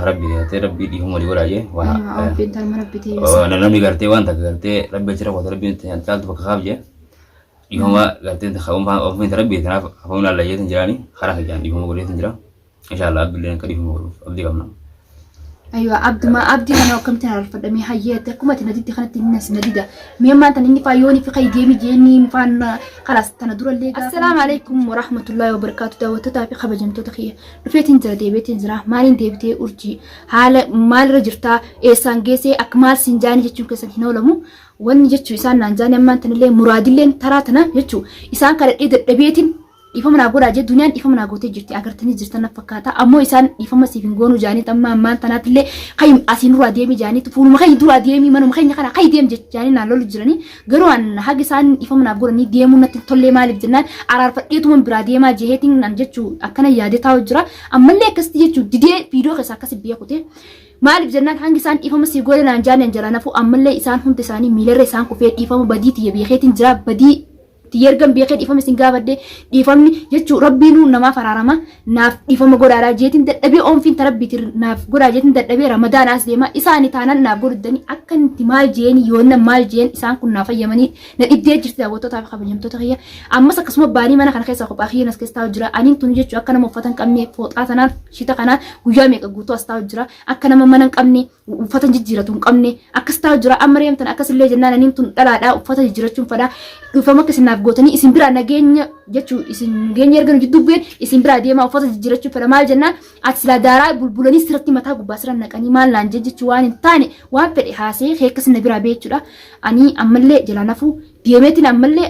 Rabbi gartee Rabbi dhiifama walii godhaa jee. Waa Ofiin tarma Rabbi ta'e. Namni gartee waan takka gartee Rabbi achirra qote Rabbi caaltu bakka kaaf jee. Dhiifama gartee ofiin Rabbi tanaaf hafamuun alla jeetin jiraani karaa kiyyaan dhiifama godheetin jira. Inshallah abdillee akka dhiifama godhuuf abdii qabna. Aywa abduma abdii kana akkamitti araarfadha mee hayyeetti akkuma ati na didde kanatti inni as na dida mee ammaan tan inni faa yooni fi kai deemi jeeni faan kalaas tana durallee gaafa. Assalaamu alaikum warahmatullahi wabarakaatu daawwattootaa fi kabajamtoota kiyya dhufeetiin jira deebi'eetiin jira maaliin deebitee urjii haala maalirra jirtaa eessaan geessee akka maal siin jaanii jechuun keessan hin oolamu wanni jechuu isaan naan jaanii ammaan tanillee muraadilleen taraa tana jechuu isaan kadhadhee dadhabeetiin Dhiifama naa godhaa jee duniyaan dhiifama naa gootee jirti agartanii jirtan na fakkaata ammoo isaan dhiifama siif hin goonuu jaanii amma ammaan tanaatillee kayi asiin duraa deemi jaanii fuuluma keenya duraa deemi manuma keenya kana kayi deem jaanii naan lolu jiranii garuu an haga isaan dhiifama naaf godhanii deemuu natti hin tollee maaliif jennaan araarfadheetuman biraa deemaa jeheetiin an jechuu akkana yaadee taa'u jira ammallee akkasitti jechuu didee viidiyoo keessa akkasi beekute Maaliif jennaan hangi isaan dhiifama sii godhe naan jaanii an jalaa nafuu ammallee isaan hunda isaanii miilarra isaan kufee dhiifama badii tiyya beekeetiin jira badii Tiyya ergan beekee dhiifama isin gaafadhe dhiifamni jechuu rabbiinuu namaaf araarama naaf dhiifama godhaadhaa jeetiin dadhabee oomfiin tarabbiitiin naaf godhaa jeetiin dadhabee ramadaana as deema isaani taanan naaf godhuddanii akka itti maal jeeni yoonna maal jeen isaan kun naaf fayyamanii na dhibdee jirti daawwattootaa fi kabajamtoota kiyya ammas akkasuma baanii mana kana keessa kophaa kiyyan as keessa taa'u jira aniin tuni jechuu akka nama uffata hin qabne fooxaa tanaan shita kanaan guyyaa meeqa guutuu as taa'u jira akka nama mana hin qabne uffata jijjiiratu hin qabne akkas taa'u jira amma reemtan akkas illee jennaan aniin tun dhalaadhaa uffata jijjiirachuun fadhaa dhufama akka isin naaf gootanii isin biraa nageenya jechuu isin nageenya erga nu jidduu bu'een isin biraa deemaa uffata jijjiirachuun fedha maal jennaan ati silaa daaraa bulbulanii sirratti mataa gubbaa sirra naqanii maal naan jee jechuu waan hin taane waan fedhe haasee keekkas na biraa bee jechuudha ani ammallee jalaa nafuu deemeetiin ammallee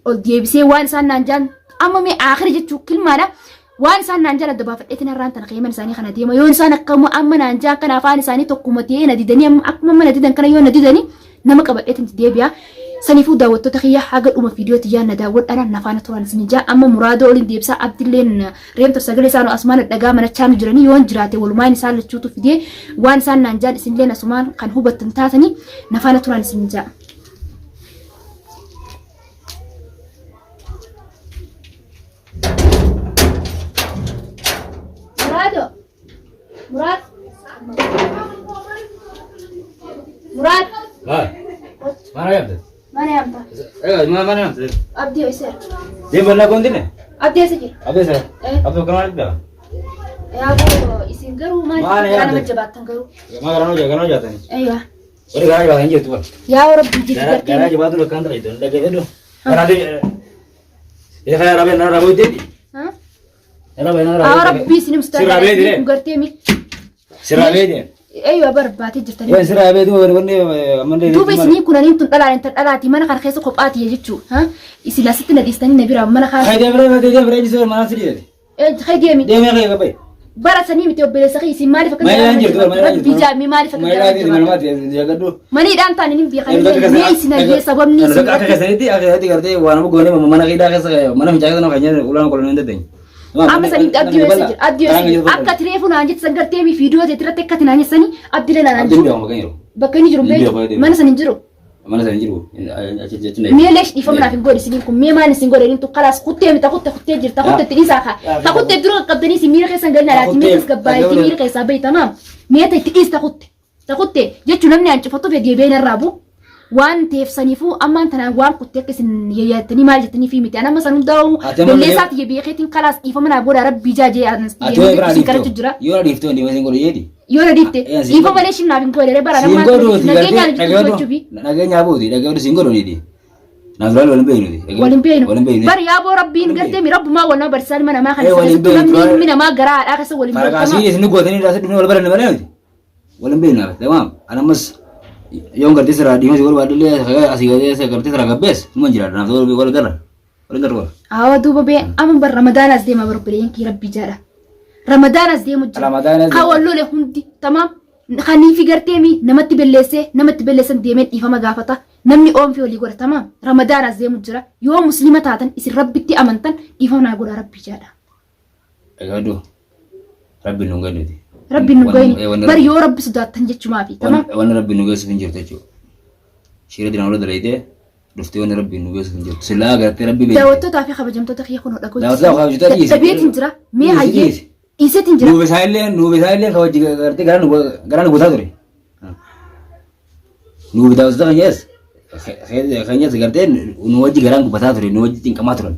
ol deebisee waan isaan naan jaan amma mee aakhira jechuu kilmaadha Waan isaan naan jaan adda baafadheetiin har'aan tana ka'ee mana isaanii kana deema. Yoon isaan akkuma amma naan jaan kana afaan isaanii tokkuma ta'ee na didanii amma akkuma amma na didan kana yoo na didanii nama qabadheetiin itti deebi'a. Saniifuu daawwattoota kiyya haga dhuma viidiyoo tiyyaa na daawwadhaan na faana turan isin jaa amma muraadoo oliin deebisaa abdilleen reemta sagalee isaan asumaan dhagaa manachaa nu jiranii yoon jiraate walumaan isaan lachuutu fidee waan isaan naan jaan isinilleen asumaan kan hubattan taatanii na faana turan isin jaa. Muraado. Muraad. Muraad. Maal? Maal yaamte? Mana yaamta. Egaa maal maal yaamte? Abdii eessa jira? Deem bal'aa koondine? Abdii eessa jira? Abdii eessa? Eh. Abdii bakka maalitti beeka? Yaaboo isin garuu maal Maal garaa nama yaamte? jabaattan garuu. Maa garanoo jaa garanoo jaatanii. Aywa. Warri garaa jabaatan jirtu bara. Yaa rabbi jiddu Garaa gartee. garaa jabaatu lakkaan ta'e iddoo dhaggeeffadhu. Garaa Ila kana rabee nara rabee deebi. Rabee nara Haa rabee. rabbii isin Si rabee dire. gartee mi. Si rabee dire. Eeyyo barbaatee jirtanii. Waan si rabee duuba wanni ammallee. Duuba isinii kunaniin tun dhalaan intal dhalaati mana kana keessa kophaati jechuu. Isin asitti na dhiistanii na biraa mana kana. Kai deemree kai deemree jisoo mana si dhiyeeti. Kai deemi. Deemee kai gabai. Bara sanii miti obboleessa kee isin maaliif akka Maayilaa hin jirtu maayilaa hin Rabbii jirtu. jaamii maaliif akka Maayilaa garaa hin jabaatan? jirtu jagadhu. Maniidhaan taane hin beekan mee isin hayyee sababni isin Akka keessanitti akka keessanitti gartee waan nama goonee mana qiidhaa keessa mana fincaa keessa nama keenya ulaan kolonii hin dandeenye. Amma sanitti abdii eessa jira? Abdii eessa jira? Akka ati reefu naan jettu san gartee mi viidiyoo teetti irratti akka ati naan jessanii abdiilee naan Abdiin jiru. beekamu bakka hin jiru. Bakka inni jiru Hin beeku. beeku, Mana san hin jiru. Mana sana hin jiru. Achi achi Mee leesh dhiifama naaf hin godhi isiniin kun mee maal isin godhe inni tun kalaas kuttee mita kutte kuttee jirta kutte itti dhiisaa kaa. Ta kutte dura qaqqabdanii isin miira keessan galina laati mee tasgabbaa'eeti miira keessaa bahi tamaam. Mee ta itti dhiista kutte. Ta kutte jechuun namni an cufatu fedhe deebi'ee narraa bu. Waan ta'eef saniifuu ammaan tanaan waan kutte akka isin yayyattanii maal jettanii fi miti. An amma san hundaa'u Ati amma belleessaa tiyya beekeetiin kalaas dhiifama naaf godha rabbii jaajee an Ati yoo biraa isin kadhachuu dhiiftu jira. yoo dhiiftu inni isin godhu jeeti. Yoo na dhiifte Ee, siin dhiifama godhu. malee shin naaf hin godhe bara Siin ammaan godhuuti nageenyaan gartee jidduu gochuufi. dhageenyaa buuti dhageenyaa siin godhuuti. Naaf wal hin beeknuti. Wal hin beeknu. Wal hin beeknu. Bari yaaboo rabbiin Wal hin gartee mi rabbumaa wal nama barsiisaa ilma namaa kana Ee, wal hin keessattuu beeknu. namni ilmi namaa garaa haadhaa keessa wal hin Faraqaa beekamaa. siin isin gootanii irraa dhufnee wal baranne malee miti. Wal hin beeknu tamaam. An ammas yoon gartee siraa dhiifama si barbaadullee asii gadee gartee siraa gabbees numa jiraadha. Naaf wal garra. Wal garra wal. Awa duuba bee amma bar ramadaana as deema bar obboleeyyan kiyya rabbii jaadha. Ramadaana as deemu jira. Ramadaana as Ka deema. wal lole hundi tamaam kaniifi gartee mi namatti belleessee namatti belleessan deemee dhiifama gaafata. Namni oomfii walii godha tamaam ramadaana as deemu jira. Yoo muslima taatan isin rabbitti amantan dhiifama naa godha rabbii jaadha. Egaadu rabbi nu gadi. Rabbi nu gayni bar yoo rabbi sodaattan jechumaafi tamaam. Wanni rabbi nu geessuuf hin jirtu jechuudha. Shira dinaa wal dalaydee dhuftee wanni rabbi nu geessuuf hin jirtu. Silaa agartee rabbi beekte. Daawwattootaa fi kabajamtoota kiyya kun dhagoo Daawwattootaa fi kabajamtoota dhiisi. Dadhabeetiin jira. Mee hayyee Dhiisi. Dhiiseetiin jira. Nuuf isaa illee nuuf isaa illee ka wajji gartee garaa nu guutaa ture. Nuuf daawwattoota keenyas keenyas gartee nu wajji garaan gubataa ture nu wajji cinqamaa turan.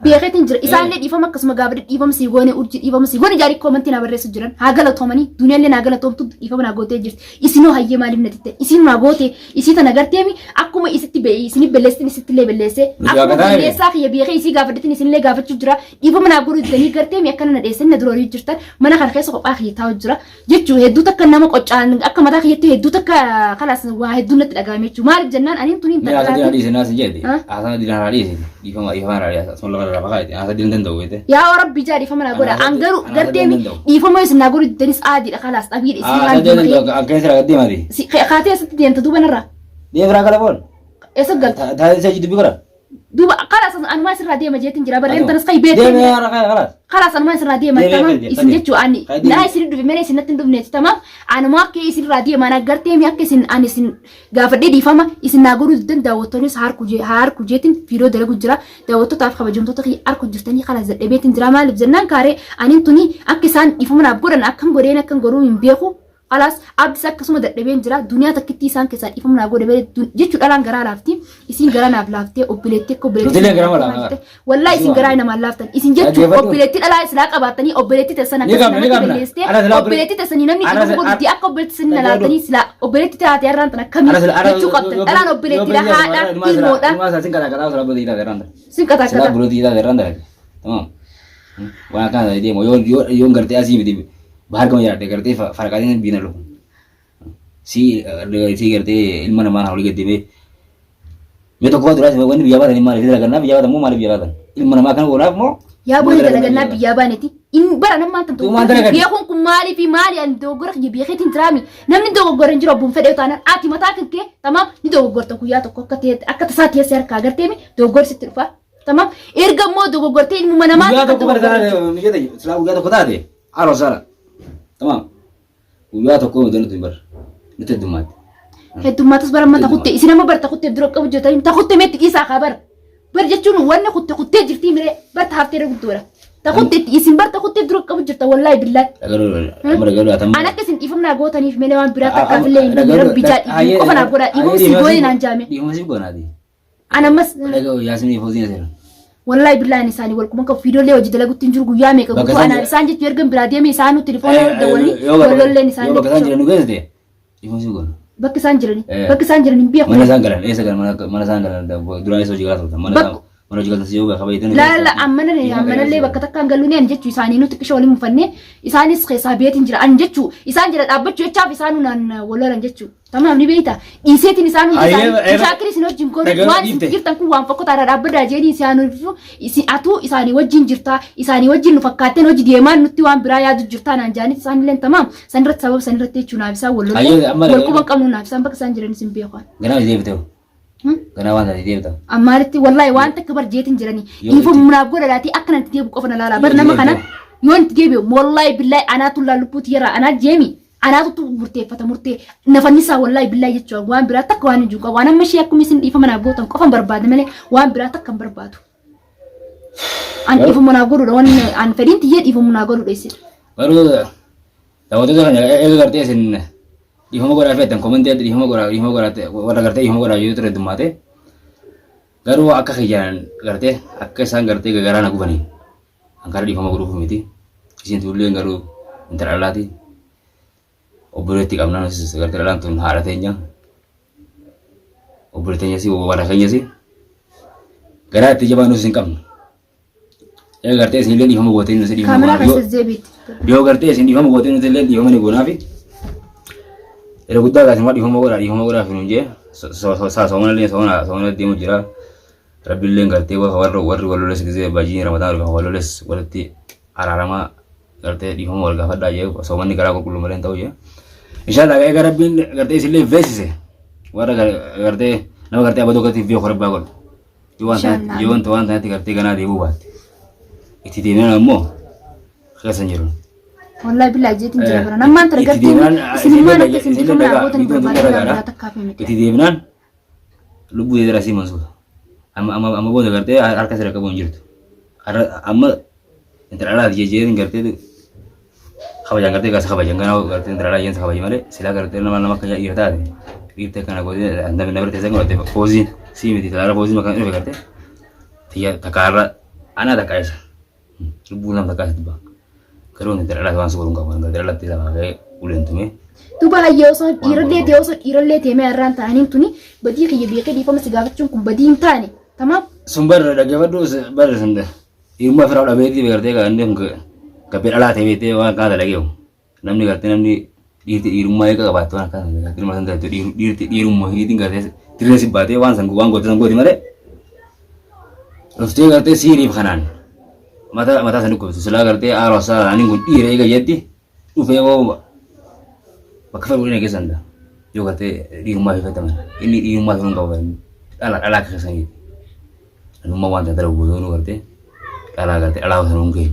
Beekeetiin jira. Isaan illee dhiifama akkasuma gaafadhe dhiifama sii goone urjii dhiifama sii goone jaarii koomantii naa barreessu jiran. Haa galatoomanii duniyaallee naa galatoomtu dhiifama naa gootee jirti. Isinoo hayyee maaliif na ditte? Isin naa goote isii tana garteemi akkuma isitti be isinif belleessitin isitti illee belleesse. Nuti Akkuma waaqa taane. belleessaa kiyya beekee isii gaafadhetin isinillee gaafachuu jira. Dhiifama naa godhuu diddanii garteemi akkana na dheessan na dura horii jirtan mana kana keessa kophaa kiyya taa'u jira. Jechuu hedduu takka nama qoccaan akka mataa kiyyatti hedduu takka kalaas waa hedduu natti dhagahame jechuu maaliif jennaan aniin tuni Mee haasa intala diinaa dhiise naas hin jedhe. Ha? Haasa diinaa dhiise. Dhiifama dhiifama irraa dhiise. Asuma lafa irraa fakaate. Haasa diinaa danda'u beekte. Yaa rabbi jaa dhiifama naa godha an garuu Ana garteemi danda'u. dhiifama isin naa godhu diddanis aadiidha kalaas dhabiidha isin Haasa waan diinaa deema danda'u. Akka inni sirraa gad deemaati. kaatee asitti deemta duuba narraa Deem biraa kala boon. eessa galta Taatee isa dubbii godha. duuba kalaas anumaa isirraa deema jeetin jira barreen tanas kai Deem beekte yaa rakaa kalaas. kalaas anumaa isirraa deema Deemee tamam fedhe, isin fedhe. jechuu ani Kai deemi. naa isin dhufe malee isin natti hin dhufneeti tamam anumaa akka isinirraa deema ana garteemi akka isin ani isin gaafadhee dhiifama isin naa godhuu diddan daawwattoonnis haa harku jeetin viidiyoo dalagu jira daawwattootaaf kabajamtoota kiyya harku jirtanii kalaas dadhabeetin jira maaliif jennaan kaaree anin tuni akka isaan dhiifama naaf godhan akkam godheen akkan godhuu hin beeku Kalaas abdis akkasuma dadhabeen jira duniyaa takkittii isaan keessaa dhiifama naa godhe malee jechuu dhalaan garaa laafti isiin garaa naaf laaftee obboleettii akka obboleettii Nuti illee garaa laafna. Wallahi isin garaa namaan laaftan isin jechuun Dhaggeeffadhu. obboleettii dhalaa islaa qabaattanii obboleettii teessan Ni akkasii qabna, ni namatti qabna. balleessitee Ana silaa obboleettii teessanii namni Ana dhiifama silaa- godhutti akka obboleettii sanii na Dhaggeeffadhu. laaftanii silaa obboleettii taate har'aan tan akkamii Ana sila ana jechuu qabdan dhalaan obboleettiidha haadha ilmoodha Ilmaa isaa sin kataa kataa silaa bulootii taate irraan sin Silaa kataa bulootii taate irraan dalaga. Tamam. Waan akkana deemu yoo yoo yoo gartee asii miti bahar gama jiraate gartee faraqaatiin biina lufu. Si si gartee ilma namaa olii gad deemee mee tokko duraas wanni biyyaa baatan maaliif dalagannaa biyyaa baatan moo maaliif biyyaa baatan ilma namaa kana goonaaf moo Yaa booni dalagannaa biyyaa baaneti. In bara nammaan tan Tuumaan dalagan. Beekuun kun maaliif maali ani dogoggora kiyya beekeetiin jiraami. Namni dogoggora hin jiru abbuun fedhe taanaan ati mataa kan kee tamaam ni dogoggorta guyyaa tokko akka ta'e akka tasaa teessee harkaa agarteemi dogoggorri sitti dhufa. Tamaam erga immoo dogoggortee ilmuma namaa Guyyaa tokko bara taate mijata silaa guyyaa tokko taate aroo sala. Tamaam. Guyyaa tokko miti nuti bara. Nuti heddummaatti. Heddummatas bara amma takutte isin amma bara takutte dura qabu jirtanii takutte meetti dhiisaa kaa bara. Bar jechuun wanni kutte kuttee jirtii miree bar taaftee irra guddoodha. Takutte isin bar takutte dura qabu jirta wallaahi billaahi. Amma dhagalu atamma. An akka isin dhiifama naa gootaniif malee waan biraa takkaaf illee hin dhufne rabbi jaa dhiifama qofa naa godhaa dhiifama si goonee naan jaame. Dhiifama si goonaati. An ammas Dhagahu yaasin foziin asirra. wallaahi billaahi isaanii wal quban qabu fiidollee hojii dalagutti hin jiru guyyaa meeqa Bakka guutuu isaan anaan isaan jechuun erga biraa deeme isaanuu telefoona dawwalanii wallolleen isaanii Yoo bakka isaan jiran nu geessite dhiifama si goona. bakka isaan jiranii Eh. bakka isaan jiran hin beeku. Mana isaan galan eessa galan mana isaan galan duraan eessa hojii galaa turtan mana isaan mana hojii galtan si yoo kabajitan. La la ammanallee bakka takkaan galuun ani jechuu isaanii nuti xiqqisha waliin mufannee isaanis keessaa beetiin jira ani jechuu isaan jira dhaabbachuu jechaaf isaanuu naan wal lolan jechuu tamaam ni beeyta dhiiseetiin isaan hundi Ayyee, isaanii eh, mushaakiri isin wajjin godhu dhaga'uu waan isin dhiifte. jirtan kun waan fokkotaadha dhaabbadaa jeeni isaan isin atuu isaanii wajjin jirtaa isaanii wajjin nu fakkaateen hojii deemaan nutti waan biraa yaadu jirtaa naan jaaniit isaan illee tamaam san irratti sababa san irratti jechuu naaf isaan wal Ayyee, lolle amma wal dhaga'uu- quban qabnu naaf isaan bakka isaan jiran isin beekan. Ganaa hojii deebite hoo? Ganaa waan taate deebita. Ammaalitti wallahi waan takka bar jeetin jiranii Yoo dhiifama naaf godha laatii akka natti deebi'u qofa na laalaa bar Yoo nama itti kana deebi'u. yoo itti deebi'u wallahi billahi anaatu laa lubbuuti yaraa anaa jeemi anaatu murteeffata murtee nafannisaa wallahi billahi jechuudha waan biraa takka waan hin jiru qabu waan amma ishee akkuma isin dhiifama naaf gootan qofa hin barbaade malee waan biraa takka hin barbaadu. An dhiifama naaf godhudha waan an fedhiin tiyyee dhiifama naaf godhudha isin. Garuu daawwattoota keenya eega gartee isin dhiifama godhaa feetan komentii dhiifama godhaa dhiifama godhaa warra gartee dhiifama godhaa yoo ture heddummaate garuu akka kiyyaan gartee akka isaan gartee garaa na gubaniin an karaa dhiifama godhuuf miti isin tuulleen garuu intala dhalaati obboleetti qabna nutis gartee dhalaan tun haadha teenya obboleetti teenya si warra keenya si garaa itti jabaa nus hin qabnu. Eega gartee isin illee dhiifama gootee nuti dhiifama Kaameraa goonaa. keessa deebiitti. Yoo gartee isin dhiifama gootee nuti illee dhiifama ni goonaafi. Yeroo guddaa gaasin waan dhiifama godhaa dhiifama godhaa fi nuun jee soomana illee soomana soomana deemu jira. Rabbi illee gartee warra warri wal loles gisee bajiin ramadaan dhufe wal loles walitti araaramaa gartee dhiifama wal gaafadhaa jee soomanni garaa qulqulluu malee hin ta'u jee. Inshallah eega rabbiin gartee isin illee beeksise warra gartee nama gartee abadoo gartee beeku rabbaa godhu. Yoo waan Inshallah. tanatti yoo wanta waan tanatti gartee ganaa deemuu baatte itti deemnaan ammoo keessa hin jiru. Wallahi billahi jeetiin jira Eh, bara nammaan tana itti gartee deemnaan isinummaan akka isin isinillee dhiifama naa dhagaa gootan viidiyoon tun barbaada waan dhagaadha. biraa takkaaf miti. Itti deemnaan lubbuu dheeraa sii mansuuta. Amma amma amma booda gartee harka sirra qabu hin jirtu. Amma intala dhalaati jejjeetiin gartee Kabajaan gartee gaasa kabajan ganaa gartee intala laayyeen kabaji malee silaa gartee nama nama akka dhiira taate dhiirtee kana gootee namni nama teessan godhatte fooziin sii miti talaara fooziin bakka dhufe gartee tiyya takkaarra anaa takka isa lubbuu nama takkaa isatti ba'a. Garuu intala dhalaate waan si godhuun qabu gartee dhalatti lafaa ka'ee uleen tumee. Duuba hayyee osoo dhiirallee ta'e osoo dhiirallee ta'e mee irraan ta'aniin tuni badii kiyya beekee dhiifama si gaafachuun kun badii hin taane. Tamaam. Sun barra dhaggeeffadhu barra sun dhiirummaa firaa dhabeetii gartee kan inni kun gabbee dhalaa ta'e beektee waan kana dalageewu. Namni gartee namni dhiirti dhiirummaa eega qabaattu waan akkana gartee ilma san taatu dhiirti dhiirummaa hiitiin gartee dirree si baatee waan san waan goote san gooti malee dhuftee gartee siiriif kanaan mataa mataa san dhukkubsu silaa gartee aaroo isaa ani kun dhiira eega jetti dhufee hoo bakka fedhu godina keessa hin yoo gartee dhiirummaa fi fayyadaman inni dhiirummaa fi hin qabu dhala dhalaa akka keessaniiti. Anummaa waan taate dalagu gootee gartee dhalaa gartee dhalaa osoo hin geenye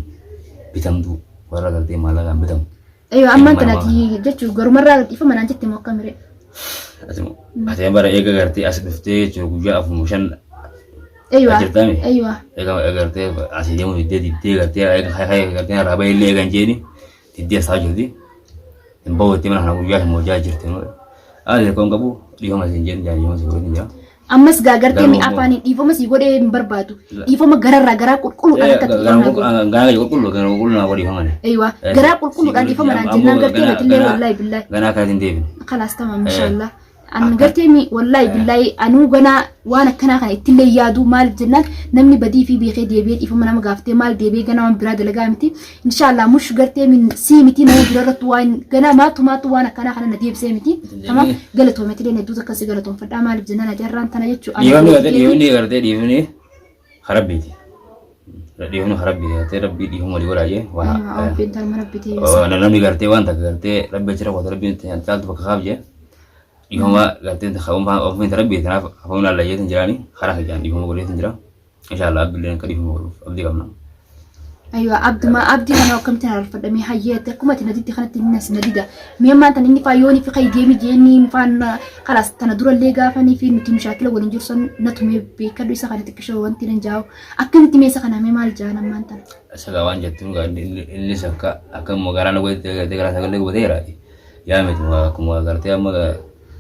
bitamtuu warra gartee maallaqaan bitamu. Ayyo ammaan tanati jechuun garumarraa dhiifama naan jette moo akkamiree? Ati bara eega gartee as dhuftee jechuun guyyaa afur shan Aywa. jirtami. Aywa. Eega gartee asii deemu diddee diddee gartee eega hayya gartee irraa bahee illee eegan jeeni diddee asaa jirti. Hin bahu itti mana kana guyyaa hin hojjaa jirti. Ati rakkoon qabu dhiifama siin jedhin jaa dhiifama siin godhin jaa. Ammas gaa gartee mi Garuu immoo- afaaniin dhiifama sii godhee hin barbaadu. Dhiifama gararraa garaa qulqulluudhaan akka dhiifama naa godhu. Garaa qulqulluu garaa qulqulluu naa godhi dhiifama. Aywa. Garaa qulqulluudhaan dhiifama naan jennaan gartee natillee wallaahi billaahi. Ganaa akkana hin deebine. Kalaas tamam inshaallah. An gartee mi wallaahi billaahi anuu ganaa waan akkanaa kana ittillee yaadu maaliif jennaan namni badii fi beekee deebi'ee dhiifama nama gaafatee maal deebi'ee ganaa waan biraa dalagaa miti. Inshaallah mush gartee min sii miti nama bira irratti waan ganaa maatu maatu waan akkanaa kana na deebisee miti. Tamam galatoometillee hedduu takka si galatoomfadhaa maaliif jennaan ati har'aan tana jechuu Dhiifamni gartee dhiifamni gartee dhiifamni harabbiiti. Dhiifamni harabbiiti gartee rabbii dhiifama walii godhaa jee waa. Namni gartee waan takka gartee rabbi achirra qoota rabbiin caaltu bakka kaaf jee dhiifama gartee ofiin rabbii tanaaf hafamuun alla jeetin jiraani karaa kijaan dhiifama godheetin jira. Inshallah abdilleen akka dhiifama godhuuf abdii qabna. Aywa abduma abdii kana akkamitti arfadhamee hayyeette akkuma ati naditti kanatti inni as nadida. Mee ammaan tan inni faa yooni fi deemi jeeni faan kalaas tana durallee gaafanii fi nuti mushaakila waliin jiru san natumee beekadhu isa kana xiqqishoo wanti nan jaa'u akkamitti mee isa kana mee maal jaan ammaan tana. Isa waan jettu innis akka akka immoo garaa na godhate garaa sagalee gubateera. Yaa miti akkuma gartee amma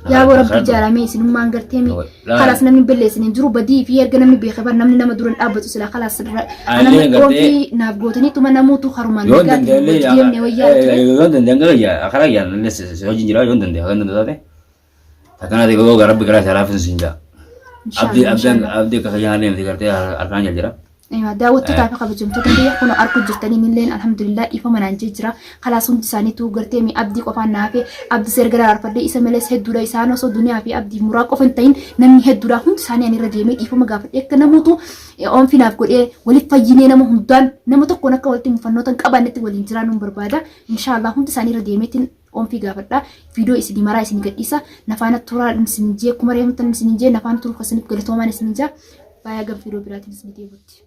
Yaa boo rabbi jaalamee isinummaan gartee mi kalaas namni balleessin hin jiru badii fi erga namni beeke bar namni nama dura hin dhaabbatu silaa kalaas Anillee nama gartee- ofii naaf gootanii tuma namuutu harumaan Yoo nagaatiin danda'e wajji deemne wayyaa ture. yoo danda'e gara yaa karaa yaa illee si hojiin jira yoo danda'e haga danda'e taate takana ta'e gogoo rabbi garaa isaa laafin siin jaa. Abdii Inshaallah abdii inshaallah. abdii akka kiyyaa deemte gartee harkaan jala jira. Aywa, daawwattootaa fi kabajamtoota biyya kun arku jirtanii illeen alhamdulillah dhiifama naan jee jira. Kalaas hundi isaaniitu gartee mi abdii qofaan na hafe abdii seer gara arfadhee isa malees hedduudha isaan osoo duniyaa fi abdii muraa qofa hin ta'in namni hedduudha hundi isaanii ani irra deemee dhiifama gaafadhee akka namuutu oomfii naaf godhee waliif fayyinee nama hundaan nama tokkoon akka walitti mufannoota hin qabaannetti waliin jiraannuun barbaada. Inshaallah hundi isaanii irra deemeetiin oomfii gaafadha. Viidiyoo isinii maraa isinii gadhiisa. Nafaana turaa isin jee akkuma reefumtan isin jee nafaana turuu kasaniif galatoomaan isin jaa. Baay'ee gam viidiyoo biraatiin isinii deebi'utti.